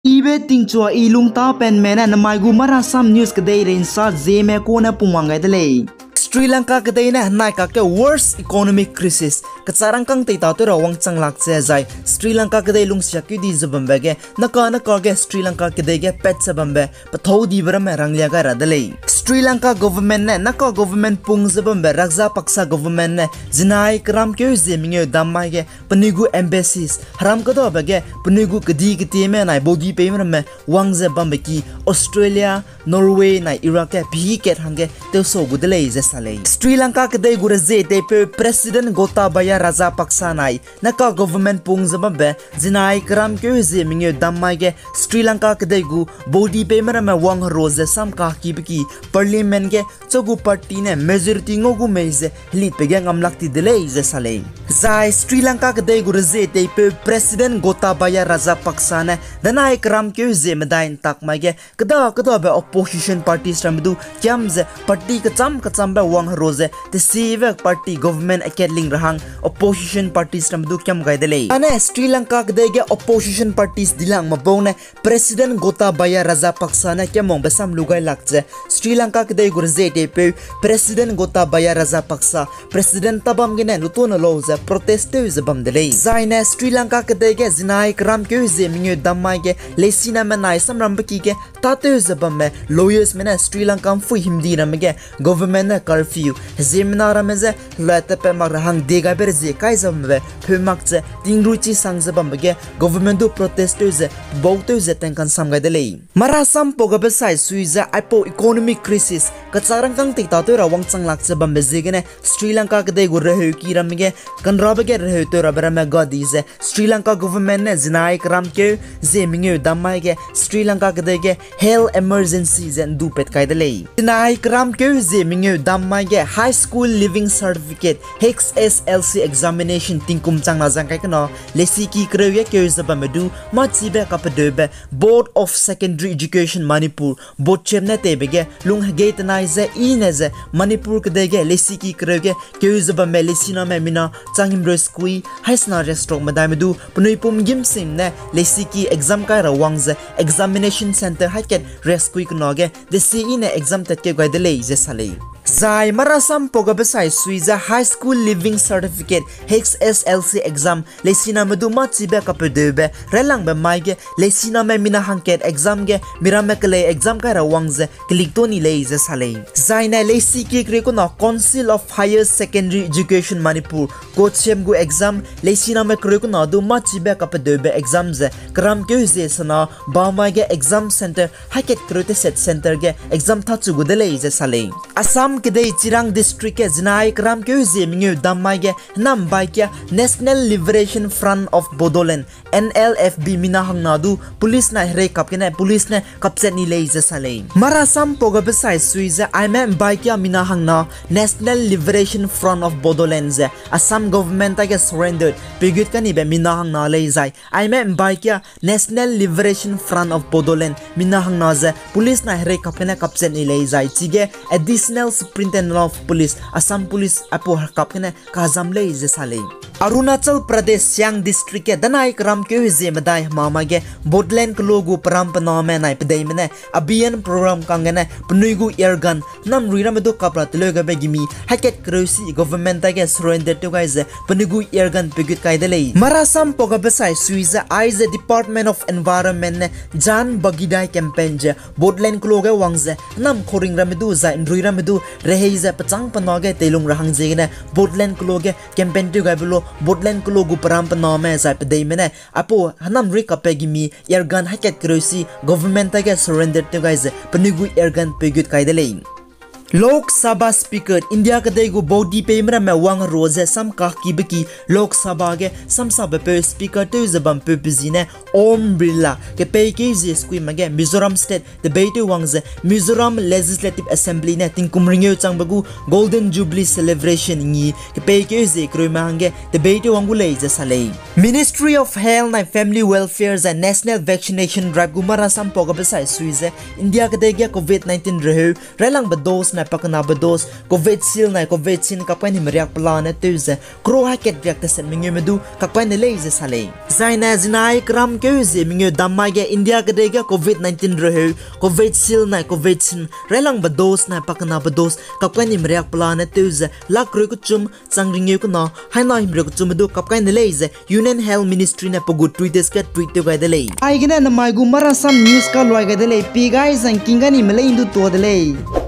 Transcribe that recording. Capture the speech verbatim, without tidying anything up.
Ibe tingchua i lungtapenme ne namai gu Marasam News kedeirei nsa Zeme kune pungwang gai de lei. Sri Lanka kedei ne henai kakge worst economic crisis, kechârangkâng teitatew ra wangchang lak ze zai Sri Lanka kedei lungsiakkeu di ze bambe ge naka naka ge Sri Lanka kedei ge pat ze bambe pethâu dibe ramme ranglia gai ra de lei. Sri Lanka government ne naka government pung ze bambe Rajapaksa government ne zinai keramkeu zie mengeu dam mai ge penui gu embassies heram kedabe ge penui gu kedi ketieme nai baudi peime ramme wang ze bambe ki Australia, Norway nai Iraq ge pehî kat hangge tewsau gu de lei ze sa lei. Sri Lanka kedei gu rezie teipeu President Gotabaya Rajapaksa nai naka government pung ze bambe zinai keramkeu zie mengeu dam mai ge Sri Lanka kedei gu baudi peime ramme wang hero ze sam kakibe ki parliament ge cha gu party ne majority ngau gu mei ze helitbe ge ngamlak ti de lei ze sa lei. Zai Sri Lanka kedei gu rezie teipeu President Gotabaya Rajapaksa ne danai keramkeu zie medai ntak mai ge keda kedabe opposition parties ramme du kiam ze party kecham kechambe wang hero ze tesibe party government akatling ra hang opposition parties ramme du kiam gai de lei. Ane Sri Lanka kedei ge opposition parties dilangme bau ne President Gotabaya Rajapaksa ne kiamwangbe sam lu gai lak ze Sri Lanka kedei gu rezie teipeu President Gotabaya Rajapaksa President tabam gene lutone lau ze protest tew ze bam de lei. Zaine Sri Lanka kedei ge zinai keramkeu zie mengeu dam mai ge leisiname nai samrambe ki ge tâtew ze bamme lawyers me ne Sri Lanka mpui himdi ramme ge government ne curfew, heziemena ramme je helua tatpat mak ra hang die gaibe rezie kai ze bambe peu mak ze tingrui chi sang ze bambe ge government du protest tew ze bau tew ze tengkansam gai de lei. Marasam pau gabe sai sui ze aipau economic crisis kechârangkâng teitatew ra wangchang lak ze bambe ziegene Sri Lanka kedei gu reheuki ramme ge kanrabe ge reheu tew rabe ramme ga di ze Sri Lanka government ne zinai keramkeu zie mengeu dam mai ge Sri Lanka kedei ge health emergency ze ndu pat kai de lei. Zinai keramkeu zie mengeu dam mai ge High School Leaving Certificate, H S L C examination tingkum chang na zang kai kena leisiki kereu ge keu ze bamme du mâchibe kapedeube Board of Secondary Education Manipur, BOSEM ne teibe ge lung hegei tenai ze i ne ze Manipur kedei ge leisiki kereu ge keu ze bamme leisiname mina chang himreu sekui haisena riakseruk medaime du penui pum gîmsing ne leisiki exam kai ra wang ze examination centre haikat riaksekui kena ge desie i ne exam tatkeu gai de lei ze sa lei. Zai marasam pau gabe sai sui ze High School Leaving Certificate, H S L C exam, leisiname du mâchibe kapedeube railangbe mai ge leisiname mina hangkat exam ge miramme kelei exam kai ra wang ze kelik to ni lei ze sa lei. Zaine leisiki kereu kena Council of Higher Secondary Education Manipur, BOSEM gu exam leisiname kereu kena du mâchibe kapedeube exam ze keramkeu zie sena bamai ge exam centre haikat kereu teset centre ge exam thachu gu de lei ze sa lei. Assam kedei Chirang District ge zinai keramkeu zie mengeu dam mai ge hênam mbaikia National Liberation Front of Bodoland, N L F B mina hangna du police nai herei kap gene police ne kapchat ni lei ze sa lei. Marasam pau gabe sai sui ze aime mbaikia mina hangna National Liberation Front of Bodoland ze Assam government taige surrender peigut kanibe mina hangna lei zai aime mbaikia National Liberation Front of Bodoland mina hangna ze police nai herei kap gene kapchat ni lei zai chige Additional Superintendent of Police, Assam Police aipau kap gene kazam lei ze sa lei. Arunachal Pradesh Siang District ge danai keramkeu hezie medai hemama ge Bodoland kelo gu peram pename nai pedeime ne Abhiyan program kang gene penui gu air gun namrui ramme du kap ra teleu gabe gimi haikat kereu si government taige surrender tew gai ze penui gu air gun peigut kai de lei. Marasam pau gabe sai sui ze aize Department of Environment ne Jan Bhagidai campaign ze Bodoland kelo ge wang ze hênam khoring ramme du zai nrui ramme du rehei ze pechâng pena ge teilung ra hang ziegene Bodoland kelo ge campaign tew gaibe lo Bodoland kelo gu peram pename zai pedeime ne aipau hênam rui kape gimi air gun haikat kereu si government taige surrender tew gai ze penui gu air gun peigut kai de lei. Lok Sabha Speaker, India kedei gu baudi peime ramme wang hero ze sam kakibe ki Lok Sabha ge samsabepeu Speaker tew ze bampeu pe zi ne Om Birla kepeikeu zie sekuime ge Mizoram State tebeitew wang ze Mizoram Legislative Assembly ne tingkum ringeu changbe gu Golden Jubilee Celebration ngi kepeikeu zie kereume hangge tebeitew wang gu lei ze sa lei. Ministry of Health nai Family Welfare zai National Vaccination Drive gu marasam pau gabe sai sui ze India kedei ge covid nineteen reheu railangbe dose nai pakenabe dose, Covishield nai Covaxin kapkai ni meriak pelane tew ze crore hakat riak teset mengeu me du kapkai ne lei ze sa lei. Zaine zinai keram keu zie mengeu dam mai ge India kedei ge Covid nineteen reheu Covishield nai Covaxin railangbe dose nai pakenabe dose kapkai ni meriak pelane tew ze lakh reu kechum chang ringeu kena haina himreu kechum me du kapkai ne lei ze Union Health Ministry ne pe gu Twitter ge tweet tew gai de lei. Aigene namai gu marasam news kaluai gai de lei, pi gai zangking gai ni me lei ndu tua de lei.